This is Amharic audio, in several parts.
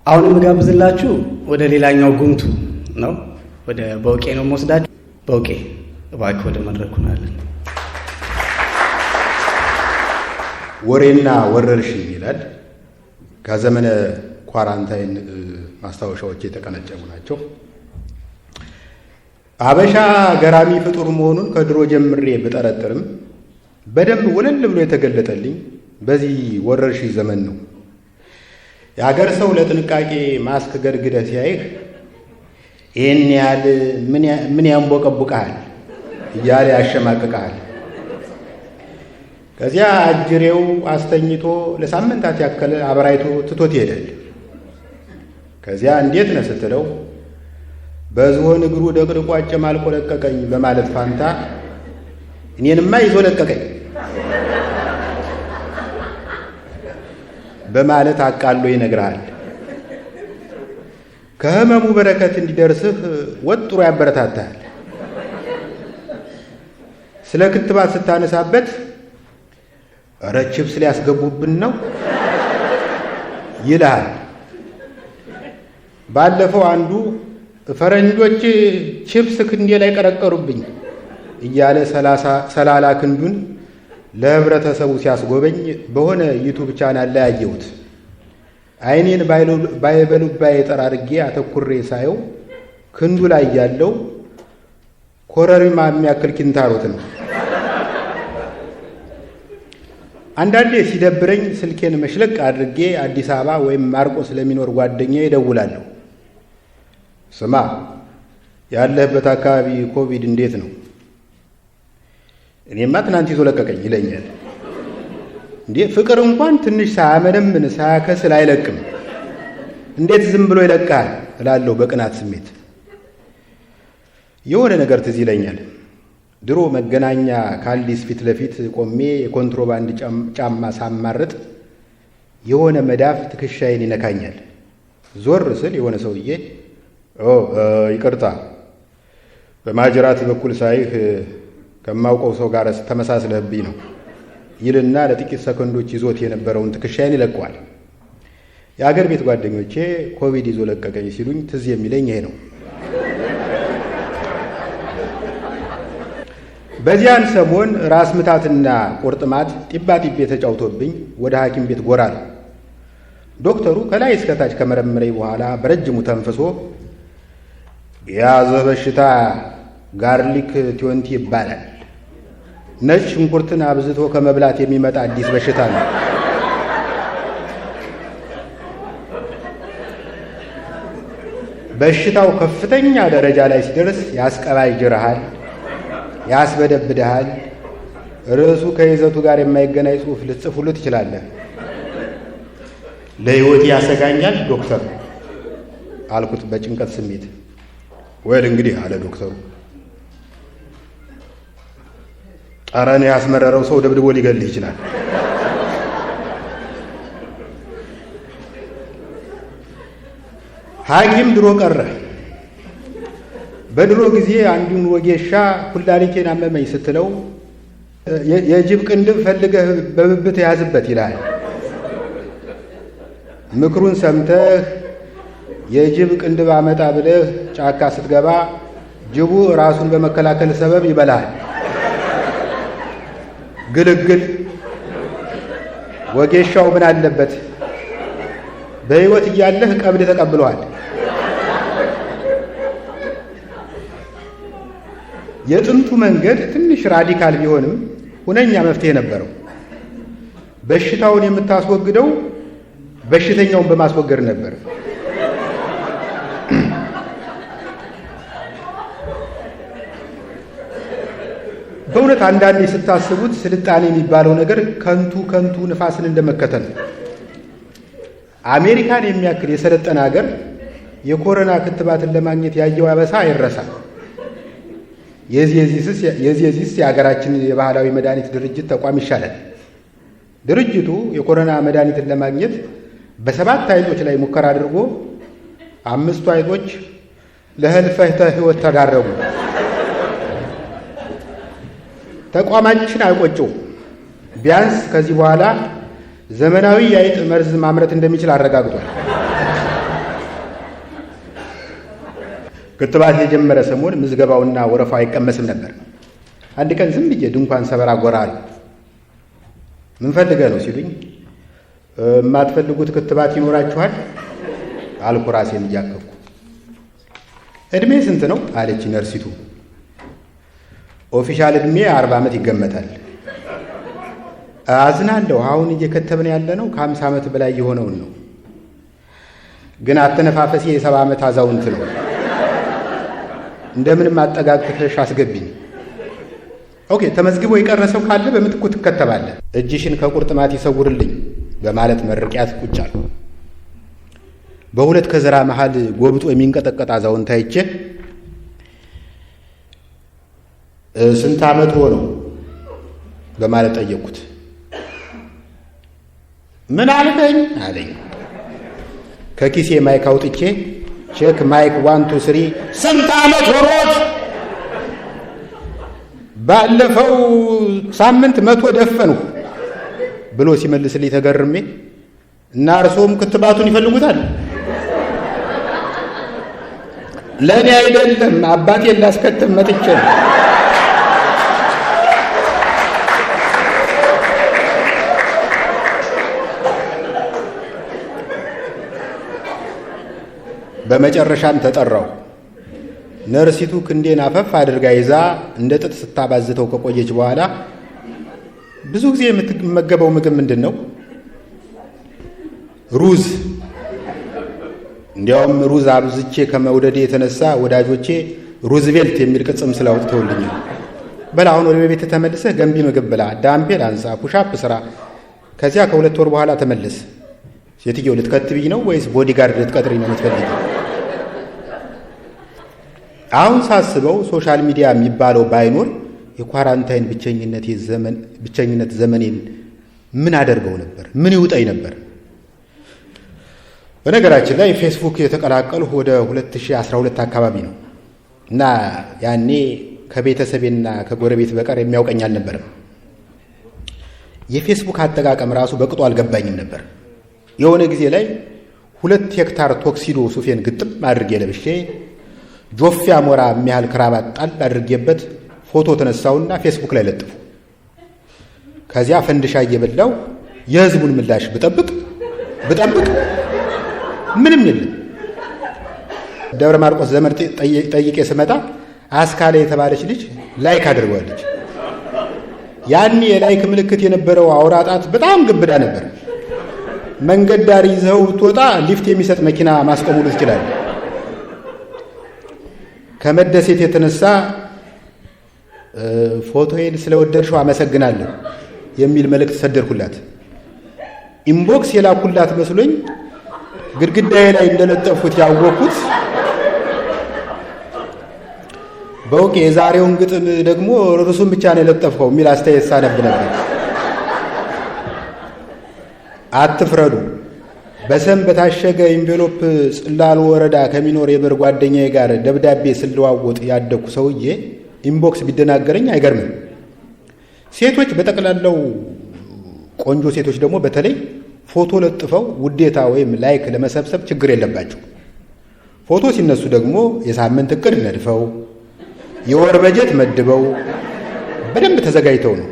አሁን የምጋብዝላችሁ ወደ ሌላኛው ጉምቱ ነው። ወደ በውቄ ነው የምወስዳችሁ። በውቄ እባክህ ወደ መድረኩ ናለን። ወሬና ወረርሽኝ ይላል። ከዘመነ quarantine ማስታወሻዎች የተቀነጨቡ ናቸው። አበሻ ገራሚ ፍጡር መሆኑን ከድሮ ጀምሬ ብጠረጥርም በደንብ ወለል ብሎ የተገለጠልኝ በዚህ ወረርሽኝ ዘመን ነው። የአገር ሰው ለጥንቃቄ ማስክ ገድግደህ ሲያይህ ይህን ያህል ምን ያንቦቀቡቀሃል እያለ ያሸማቅቀሃል። ከዚያ አጅሬው አስተኝቶ ለሳምንታት ያከለ አበራይቶ ትቶት ይሄዳል። ከዚያ እንዴት ነህ ስትለው በዝሆን እግሩ ደቅድቆ አጨማልቆ ለቀቀኝ በማለት ፋንታ እኔንማ ይዞ ለቀቀኝ በማለት አቃሎ ይነግርሃል። ከህመሙ በረከት እንዲደርስህ ወጥሮ ያበረታታል። ስለ ክትባት ስታነሳበት እረ ቺፕስ ሊያስገቡብን ነው ይልሃል። ባለፈው አንዱ ፈረንጆች ቺፕስ ክንዴ ላይ ቀረቀሩብኝ እያለ ሰላላ ክንዱን ለህብረተሰቡ ሲያስጎበኝ በሆነ YouTube channel ላይ አየሁት። አይኔን ባይበሉባይ ጠራርጌ አተኩሬ ሳየው ክንዱ ላይ ያለው ኮረሪማ የሚያክል ኪንታሮት ነው። አንዳንዴ ሲደብረኝ ስልኬን መሽለቅ አድርጌ አዲስ አበባ ወይም ማርቆስ ለሚኖር ጓደኛዬ እደውላለሁ። ስማ፣ ያለህበት አካባቢ ኮቪድ እንዴት ነው? እኔማ ትናንት ይዞ ለቀቀኝ ይለኛል። እንዴ ፍቅር እንኳን ትንሽ ሳያመነምን ሳያከስል አይለቅም። እንዴት ዝም ብሎ ይለቃል እላለሁ በቅናት ስሜት። የሆነ ነገር ትዝ ይለኛል። ድሮ መገናኛ ካልዲስ ፊት ለፊት ቆሜ የኮንትሮባንድ ጫማ ሳማርጥ የሆነ መዳፍ ትከሻዬን ይነካኛል። ዞር ስል የሆነ ሰውዬ ኦ ይቅርታ፣ በማጅራት በኩል ሳይህ ከማውቀው ሰው ጋር ተመሳስለህብኝ ነው ይልና ለጥቂት ሰከንዶች ይዞት የነበረውን ትከሻዬን ይለቀዋል። የአገር ቤት ጓደኞቼ ኮቪድ ይዞ ለቀቀኝ ሲሉኝ ትዝ የሚለኝ ይሄ ነው። በዚያን ሰሞን ራስ ምታትና ቁርጥማት ጢባ ጢቤ ተጫውቶብኝ ወደ ሐኪም ቤት ጎራ ነው። ዶክተሩ ከላይ እስከታች ከመረመረኝ በኋላ በረጅሙ ተንፍሶ የያዘ በሽታ garlic 20 ይባላል። ነጭ ሽንኩርትን አብዝቶ ከመብላት የሚመጣ አዲስ በሽታ ነው። በሽታው ከፍተኛ ደረጃ ላይ ሲደርስ ያስቀባጅርሃል፣ ያስበደብድሃል። ርዕሱ ከይዘቱ ጋር የማይገናኝ ጽሑፍ ልትጽፍ ሁሉ ትችላለህ። ለሕይወቴ ያሰጋኛል ዶክተር አልኩት በጭንቀት ስሜት። ወይል እንግዲህ አለ ዶክተሩ፣ ጠረን ያስመረረው ሰው ደብድቦ ሊገልህ ይችላል። ሐኪም ድሮ ቀረ። በድሮ ጊዜ አንዱን ወጌሻ ኩላሊቴን አመመኝ ስትለው የጅብ ቅንድብ ፈልገህ በብብት ያዝበት ይላል። ምክሩን ሰምተህ የጅብ ቅንድብ አመጣ ብለህ ጫካ ስትገባ ጅቡ ራሱን በመከላከል ሰበብ ይበላል። ግልግል። ወጌሻው ምን አለበት? በሕይወት እያለህ ቀብድ ተቀብለዋል። የጥንቱ መንገድ ትንሽ ራዲካል ቢሆንም ሁነኛ መፍትሄ ነበረው። በሽታውን የምታስወግደው በሽተኛውን በማስወገድ ነበር። በእውነት አንዳንዴ ስታስቡት ስልጣኔ የሚባለው ነገር ከንቱ ከንቱ ንፋስን እንደመከተል ነው። አሜሪካን የሚያክል የሰለጠነ ሀገር የኮሮና ክትባትን ለማግኘት ያየው አበሳ አይረሳም። የዚህ የዚህስ የሀገራችን የባህላዊ መድኃኒት ድርጅት ተቋም ይሻላል። ድርጅቱ የኮሮና መድኃኒትን ለማግኘት በ7 አይጦች ላይ ሙከራ አድርጎ 5ቱ አይጦች ለህልፈተ ሕይወት ተዳረጉ። ተቋማችን አይቆጨው። ቢያንስ ከዚህ በኋላ ዘመናዊ የአይጥ መርዝ ማምረት እንደሚችል አረጋግጧል። ክትባት የጀመረ ሰሞን ምዝገባውና ወረፋው አይቀመስም ነበር። አንድ ቀን ዝም ብዬ ድንኳን ሰበራ ጎራ አልኩ። ምን ፈልገህ ነው ሲሉኝ፣ የማትፈልጉት ክትባት ይኖራችኋል አልኩ ራሴን እያከኩ። እድሜ ስንት ነው አለች ነርሲቱ። Official እድሜ 40 ዓመት ይገመታል። አዝናለሁ፣ አሁን እየከተብን ያለነው ከ50 ዓመት በላይ የሆነውን ነው። ግን አተነፋፈሴ የ70 ዓመት አዛውንት ነው። እንደምንም አጠጋግተሽ አስገቢኝ። Okay፣ ተመዝግቦ የቀረ ሰው ካለ በምትኩ ትከተባለህ። እጅሽን ከቁርጥማት ይሰውርልኝ በማለት መርቂያት ቁጭ አልኩ። በሁለት ከዘራ መሃል ጎብጦ የሚንቀጠቀጥ አዛውንት አይቼ ስንት ዓመት ሆነው በማለት ጠየቅኩት። ምን አልከኝ አለኝ። ከኪሴ mic አውጥቼ check mic 1 2 3 ስንት ዓመት ሆኖት? ባለፈው ሳምንት 100 ደፈንሁ ብሎ ሲመልስልኝ ተገርሜ፣ እና እርሶም ክትባቱን ይፈልጉታል? ለእኔ አይደለም አባቴን ላስከትብ መጥቼ ነው። በመጨረሻም ተጠራሁ። ነርሲቱ ክንዴን አፈፍ አድርጋ ይዛ እንደ ጥጥ ስታባዝተው ከቆየች በኋላ ብዙ ጊዜ የምትመገበው ምግብ ምንድን ነው? ሩዝ። እንዲያውም ሩዝ አብዝቼ ከመውደዴ የተነሳ ወዳጆቼ ሩዝቬልት የሚል ቅጽም ስላውጥተውልኛል። በል አሁን ወደ ቤት ተመልሰህ ገንቢ ምግብ ብላ፣ dumbbell አንሳ፣ push-up ስራ። ከዚያ ከ2 ወር በኋላ ተመለስ። ሴትየው ልትከትብኝ ነው ወይስ bodyguard ልትቀጥሪኝ ነው የምትፈልጊው? አሁን ሳስበው social media የሚባለው ባይኖር የ quarantine ብቸኝነት ዘመኔን ምን አደርገው ነበር? ምን ይውጠኝ ነበር? በነገራችን ላይ ፌስቡክ የተቀላቀልሁ ወደ 2012 አካባቢ ነው እና ያኔ ከቤተሰቤና ከጎረቤት በቀር የሚያውቀኝ አልነበረም። የፌስቡክ አጠቃቀም ራሱ በቅጡ አልገባኝም ነበር። የሆነ ጊዜ ላይ 2 ሄክታር tuxedo ሱፌን ግጥም አድርጌ ለብሼ ጆፌ አሞራ የሚያህል ክራባት ጣል አድርጌበት ፎቶ ተነሳውና ፌስቡክ ላይ ለጥፉ። ከዚያ ፈንድሻ እየበላው የህዝቡን ምላሽ ብጠብቅ ብጠብቅ ምንም የለም። ደብረ ማርቆስ ዘመድ ጠይቄ ስመጣ አስካለ የተባለች ልጅ like አድርገዋለች። ያኔ የ like ምልክት የነበረው አውራጣት በጣም ግብዳ ነበር። መንገድ ዳር ይዘው ብትወጣ ሊፍት የሚሰጥ መኪና ማስቆም ሁሉ ትችላለህ። ከመደሴት የተነሳ ፎቶዬን ስለወደድሽው አመሰግናለሁ የሚል መልእክት ሰደድኩላት። Inbox የላኩላት መስሎኝ ግድግዳዬ ላይ እንደለጠፉት ያወቅኩት በውቄ የዛሬውን ግጥም ደግሞ ርዕሱን ብቻ ነው የለጠፍከው የሚል አስተያየት ሳነብ ነበር። አትፍረዱ። በሰም በታሸገ envelope ጽላሉ ወረዳ ከሚኖር የበር ጓደኛዬ ጋር ደብዳቤ ስለዋወጥ ያደኩ ሰውዬ inbox ቢደናገረኝ አይገርምም። ሴቶች በጠቅላላው ቆንጆ ሴቶች ደግሞ በተለይ ፎቶ ለጥፈው ውዴታ ወይም like ለመሰብሰብ ችግር የለባቸው። ፎቶ ሲነሱ ደግሞ የሳምንት እቅድ ነድፈው የወር በጀት መድበው በደንብ ተዘጋጅተው ነው።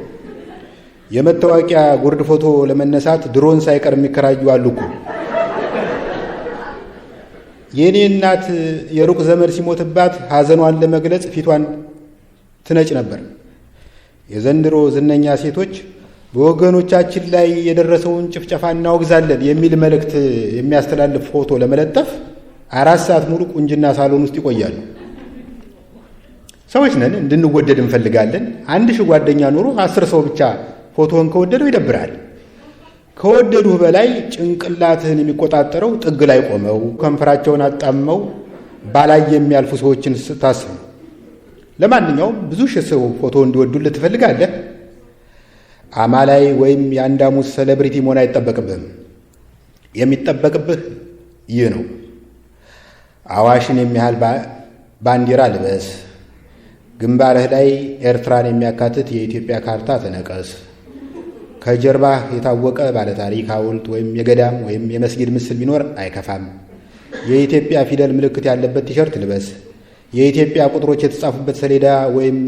የመታወቂያ ጉርድ ፎቶ ለመነሳት ድሮን ሳይቀር የሚከራዩ አሉ እኮ። የኔ እናት የሩቅ ዘመድ ሲሞትባት ሀዘኗን ለመግለጽ ፊቷን ትነጭ ነበር። የዘንድሮ ዝነኛ ሴቶች በወገኖቻችን ላይ የደረሰውን ጭፍጨፋ እናወግዛለን የሚል መልእክት የሚያስተላልፍ ፎቶ ለመለጠፍ 4 ሰዓት ሙሉ ቁንጅና ሳሎን ውስጥ ይቆያሉ። ሰዎች ነን፣ እንድንወደድ እንፈልጋለን። 1000 ጓደኛ ኖሮ 10 ሰው ብቻ ፎቶውን ከወደደው ይደብራል። ከወደዱህ በላይ ጭንቅላትህን የሚቆጣጠረው ጥግ ላይ ቆመው ከንፈራቸውን አጣመው ባላይ የሚያልፉ ሰዎችን ስታስብ ነው። ለማንኛውም ብዙ ሺህ ሰው ፎቶ እንዲወዱልህ ትፈልጋለህ። አማላይ ወይም የአንዳሙስ celebrity መሆን አይጠበቅብህም። የሚጠበቅብህ ይህ ነው። አዋሽን የሚያህል ባንዲራ ልበስ። ግንባርህ ላይ ኤርትራን የሚያካትት የኢትዮጵያ ካርታ ተነቀስ። ከጀርባህ የታወቀ ባለታሪክ ሐውልት ወይም የገዳም ወይም የመስጊድ ምስል ቢኖር አይከፋም። የኢትዮጵያ ፊደል ምልክት ያለበት ቲሸርት ልበስ። የኢትዮጵያ ቁጥሮች የተጻፉበት ሰሌዳ ወይም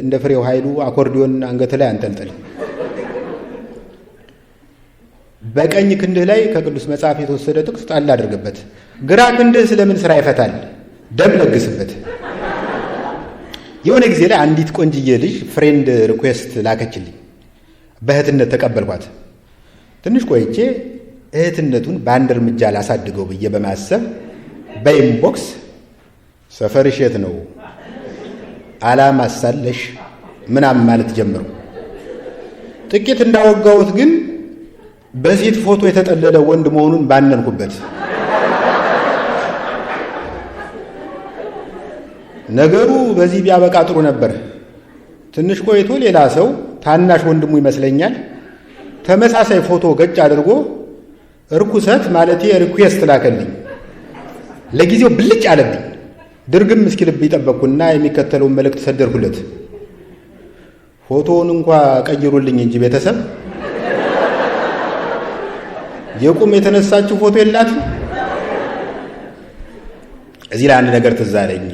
እንደ ፍሬው ኃይሉ አኮርዲዮን አንገት ላይ አንጠልጥል። በቀኝ ክንድህ ላይ ከቅዱስ መጽሐፍ የተወሰደ ጥቅስ ጣል አድርግበት። ግራ ክንድህ ስለምን ስራ ይፈታል? ደም ለግስበት። የሆነ ጊዜ ላይ አንዲት ቆንጅዬ ልጅ friend request ላከችልኝ። በእህትነት ተቀበልኳት። ትንሽ ቆይቼ እህትነቱን በአንድ እርምጃ ላሳድገው ብዬ በማሰብ በ inbox ሰፈርሽ የት ነው? አላማሳለሽ ምናምን ማለት ጀመሩ። ጥቂት እንዳወጋሁት ግን በሴት ፎቶ የተጠለለ ወንድ መሆኑን ባነንኩበት። ነገሩ በዚህ ቢያበቃ ጥሩ ነበር። ትንሽ ቆይቶ ሌላ ሰው ታናሽ ወንድሙ ይመስለኛል ተመሳሳይ ፎቶ ገጭ አድርጎ እርኩሰት ማለቴ request ላከልኝ። ለጊዜው ብልጭ አለብኝ። ድርግም እስኪልብኝ ጠበቅኩና የሚከተለውን መልእክት ሰደርኩለት። ፎቶውን እንኳ ቀይሩልኝ እንጂ ቤተሰብ የቁም የተነሳችው ፎቶ የላት። እዚህ ላይ አንድ ነገር ትዝ አለኝ።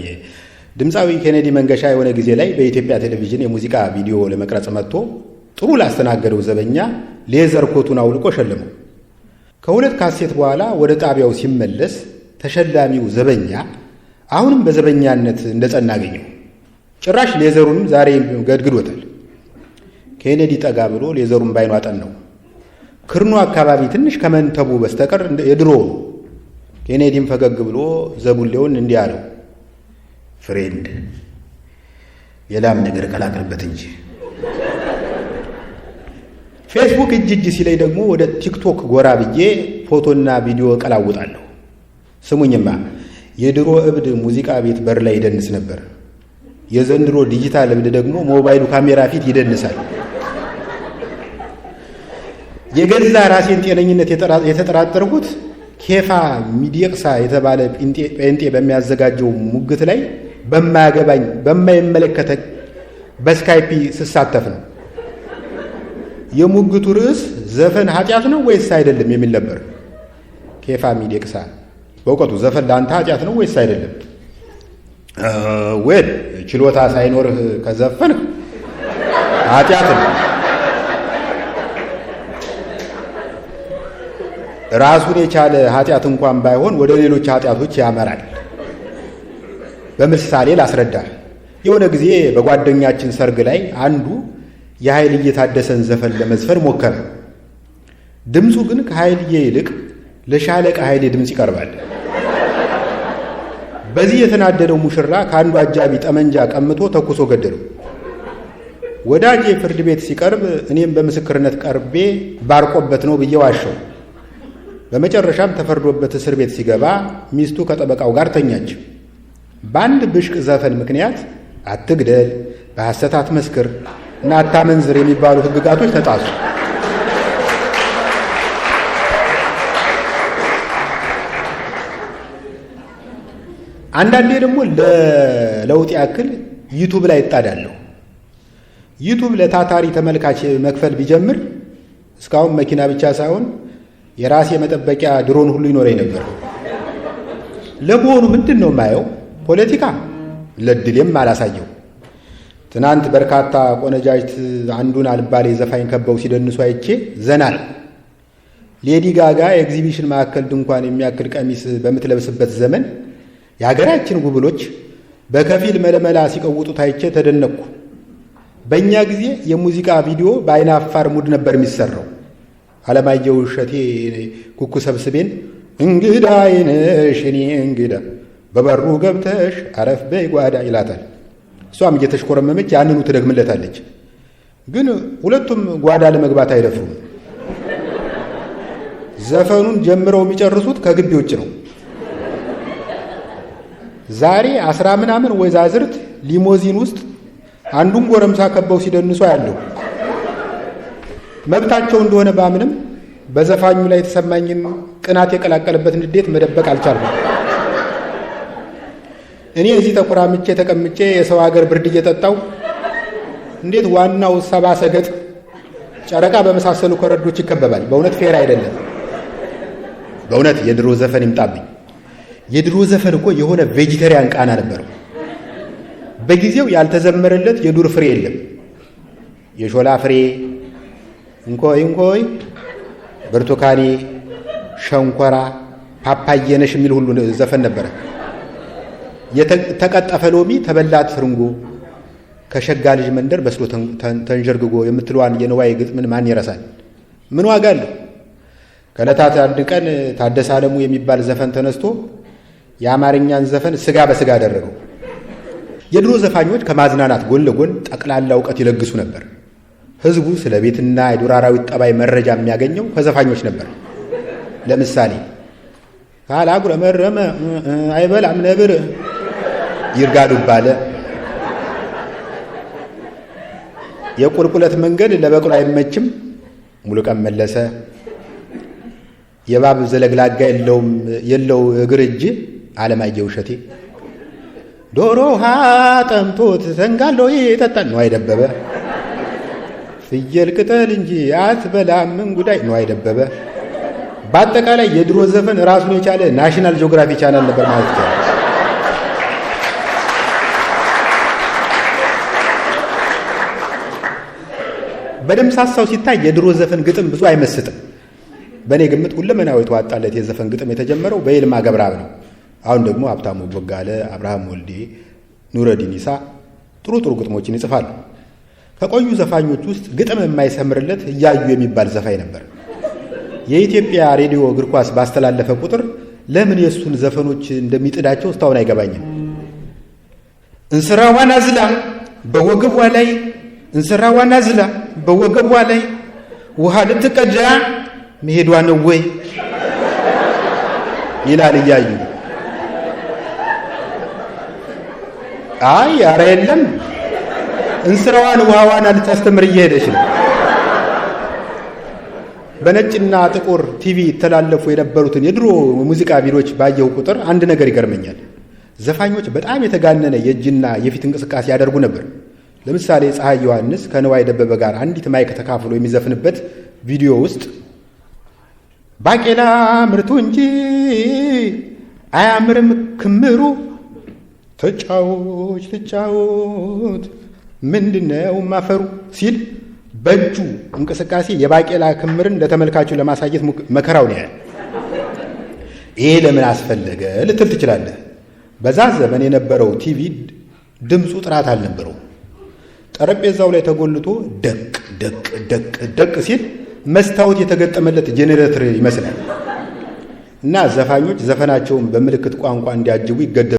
ድምፃዊ ኬኔዲ መንገሻ የሆነ ጊዜ ላይ በኢትዮጵያ ቴሌቪዥን የሙዚቃ ቪዲዮ ለመቅረጽ መጥቶ ጥሩ ላስተናገደው ዘበኛ leather ኮቱን አውልቆ ሸለመው። ከሁለት ካሴት በኋላ ወደ ጣቢያው ሲመለስ ተሸላሚው ዘበኛ አሁንም በዘበኛነት እንደጸና አገኘው። ጭራሽ leather ኡንም ዛሬ ገድግዶታል። ኬኔዲ ጠጋ ብሎ leather ኡን ባይኑ አጠናው። ክርኑ አካባቢ ትንሽ ከመንተቡ በስተቀር የድሮ ነው። ኬኔዲም ፈገግ ብሎ ዘቡሌውን እንዲህ አለው፣ friend የላም ነገር ቀላቅልበት እንጂ። ፌስቡክ እጅ እጅ ሲለኝ ደግሞ ወደ ቲክቶክ ጎራ ብዬ ፎቶና ቪዲዮ ቀላውጣለሁ። ስሙኝማ፣ የድሮ እብድ ሙዚቃ ቤት በር ላይ ይደንስ ነበር። የዘንድሮ ዲጂታል እብድ ደግሞ ሞባይሉ ካሜራ ፊት ይደንሳል። የገዛ ራሴን ጤነኝነት የተጠራጠርኩት ኬፋ ሚዲቅሳ የተባለ ጴንጤ በሚያዘጋጀው ሙግት ላይ በማያገባኝ በማይመለከተኝ በስካይፒ ስሳተፍ ነው። የሙግቱ ርዕስ ዘፈን ኃጢአት ነው ወይስ አይደለም የሚል ነበር። ኬፋ ሚዲቅሳ በእውቀቱ ዘፈን ለአንተ ኃጢአት ነው ወይስ አይደለም? well ችሎታ ሳይኖርህ ከዘፈንህ ኃጢአት ነው። ራሱን የቻለ ኃጢአት እንኳን ባይሆን ወደ ሌሎች ኃጢአቶች ያመራል። በምሳሌ ላስረዳ። የሆነ ጊዜ በጓደኛችን ሰርግ ላይ አንዱ የኃይልዬ ታደሰን ዘፈን ለመዝፈን ሞከረ። ድምፁ ግን ከኃይልዬ ይልቅ ለሻለቃ ኃይሌ ድምፅ ይቀርባል። በዚህ የተናደደው ሙሽራ ከአንዱ አጃቢ ጠመንጃ ቀምቶ ተኩሶ ገደለው። ወዳጄ ፍርድ ቤት ሲቀርብ እኔም በምስክርነት ቀርቤ ባርቆበት ነው ብዬ ዋሸው። በመጨረሻም ተፈርዶበት እስር ቤት ሲገባ ሚስቱ ከጠበቃው ጋር ተኛች። በአንድ ብሽቅ ዘፈን ምክንያት አትግደል፣ በሐሰት አትመስክር እና አታመንዝር የሚባሉ ሕግጋቶች ተጣሱ። አንዳንዴ ደግሞ ለለውጥ ያክል ዩቱብ ላይ እጣዳለሁ። ዩቱብ ለታታሪ ተመልካች መክፈል ቢጀምር እስካሁን መኪና ብቻ ሳይሆን የራሴ መጠበቂያ ድሮን ሁሉ ይኖረኝ ነበር። ለመሆኑ ምንድን ነው የማየው? ፖለቲካ ለድሌም አላሳየው። ትናንት በርካታ ቆነጃጅት አንዱን አልባሌ ዘፋኝ ከበው ሲደንሱ አይቼ ዘናል። ሌዲ ጋጋ ኤግዚቢሽን ማዕከል ድንኳን የሚያክል ቀሚስ በምትለብስበት ዘመን የሀገራችን ጉብሎች በከፊል መለመላ ሲቀውጡ ታይቼ ተደነቅኩ። በእኛ ጊዜ የሙዚቃ ቪዲዮ በአይነ አፋር mood ነበር የሚሰራው። አለማየሁ እሸቴ ኩኩ ሰብስቤን እንግዳ አይነሽ እኔ እንግዳ በበሩ ገብተሽ አረፍ በይ ጓዳ ይላታል። እሷም እየተሽኮረመመች ያንኑ ትደግምለታለች። ግን ሁለቱም ጓዳ ለመግባት አይደፍሩም። ዘፈኑን ጀምረው የሚጨርሱት ከግቢ ውጭ ነው። ዛሬ 10 ምናምን ወይዛዝርት ሊሞዚን ውስጥ አንዱን ጎረምሳ ከበው ሲደንሱ ያለው መብታቸው እንደሆነ ባምንም በዘፋኙ ላይ የተሰማኝን ቅናት የቀላቀለበት ንዴት መደበቅ አልቻልኩም። እኔ እዚህ ተቆራምቼ ተቀምጬ የሰው ሀገር ብርድ እየጠጣው እንዴት ዋናው ሰባ ሰገጥ ጨረቃ በመሳሰሉ ኮረዶች ይከበባል? በእውነት fair አይደለም። በእውነት የድሮ ዘፈን ይምጣብኝ። የድሮ ዘፈን እኮ የሆነ vegetarian ቃና ነበረው። በጊዜው ያልተዘመረለት የዱር ፍሬ የለም። የሾላ ፍሬ፣ እንኮይ እንኮይ፣ ብርቱካኔ፣ ሸንኮራ፣ ፓፓየነሽ የሚል ሁሉ ዘፈን ነበረ። የተቀጠፈ ሎሚ ተበላ ትርንጎ፣ ከሸጋ ልጅ መንደር በስሎ ተንዠርግጎ የምትለዋን የንዋይ ግጥምን ማን ይረሳል? ምን ዋጋ አለው? ከዕለታት አንድ ቀን ታደሰ ዓለሙ የሚባል ዘፈን ተነስቶ የአማርኛን ዘፈን ስጋ በስጋ አደረገው። የድሮ ዘፋኞች ከማዝናናት ጎን ለጎን ጠቅላላ እውቀት ይለግሱ ነበር። ሕዝቡ ስለ ቤትና የዱር አራዊት ጠባይ መረጃ የሚያገኘው ከዘፋኞች ነበር። ለምሳሌ ካላጉረመረመ አይበላም ነብር፣ ይርጋ ዱባለ፣ የቁልቁለት መንገድ ለበቅሎ አይመችም፣ ሙሉቀን መለሰ፣ የእባብ ዘለግላጋ የለው እግር እጅ፣ አለማየሁ እሸቴ፣ ዶሮ ውሃ ጠምቶት ተንጋሎ ይጠጣል፣ ንዋይ ደበበ፣ ፍየል ቅጠል እንጂ አትበላም እንጉዳይ፣ ንዋይ ደበበ። በአጠቃላይ የድሮ ዘፈን ራሱን የቻለ National Geography Channel ነበር ማለት ይቻላል። በደምሳሳው ሲታይ የድሮ ዘፈን ግጥም ብዙ አይመስጥም። በእኔ ግምት ሁለመናው የተዋጣለት የዘፈን ግጥም የተጀመረው በይልማ ገብረአብ ነው። አሁን ደግሞ ሀብታሙ ቦጋለ፣ አብርሃም ወልዴ፣ ኑረዲን ኢሳ ጥሩ ጥሩ ግጥሞችን ይጽፋሉ። ከቆዩ ዘፋኞች ውስጥ ግጥም የማይሰምርለት እያዩ የሚባል ዘፋኝ ነበር። የኢትዮጵያ ሬዲዮ እግር ኳስ ባስተላለፈ ቁጥር ለምን የእሱን ዘፈኖች እንደሚጥዳቸው እስካሁን አይገባኝም። እንስራዋን አዝላ በወገቧ ላይ፣ እንስራዋን አዝላ በወገቧ ላይ፣ ውሃ ልትቀዳ መሄዷ ነው ወይ ይላል እያዩ። አይ ኧረ የለም፣ እንስራዋን ውሃዋን ልታስተምር እየሄደች ነው። በነጭና ጥቁር ቲቪ ይተላለፉ የነበሩትን የድሮ ሙዚቃ ቪዲዮዎች ባየሁ ቁጥር አንድ ነገር ይገርመኛል። ዘፋኞች በጣም የተጋነነ የእጅና የፊት እንቅስቃሴ ያደርጉ ነበር። ለምሳሌ ፀሐይ ዮሐንስ ከንዋይ ደበበ ጋር አንዲት mic ተካፍሎ የሚዘፍንበት ቪዲዮ ውስጥ ባቄላ ምርቱ እንጂ አያምርም ክምሩ፣ ተጫዎች ተጫወት ምንድነው ማፈሩ ሲል በእጁ እንቅስቃሴ የባቄላ ክምርን ለተመልካቹ ለማሳየት መከራውን ያያል። ይሄ ለምን አስፈለገ ልትል ትችላለህ። በዛ ዘመን የነበረው ቲቪ ድምፁ ጥራት አልነበረው። ጠረጴዛው ላይ ተጎልቶ ደቅ ደቅ ደቅ ደቅ ሲል መስታወት የተገጠመለት ጄኔሬተር ይመስላል። እና ዘፋኞች ዘፈናቸውን በምልክት ቋንቋ እንዲያጅቡ ይገደሉ።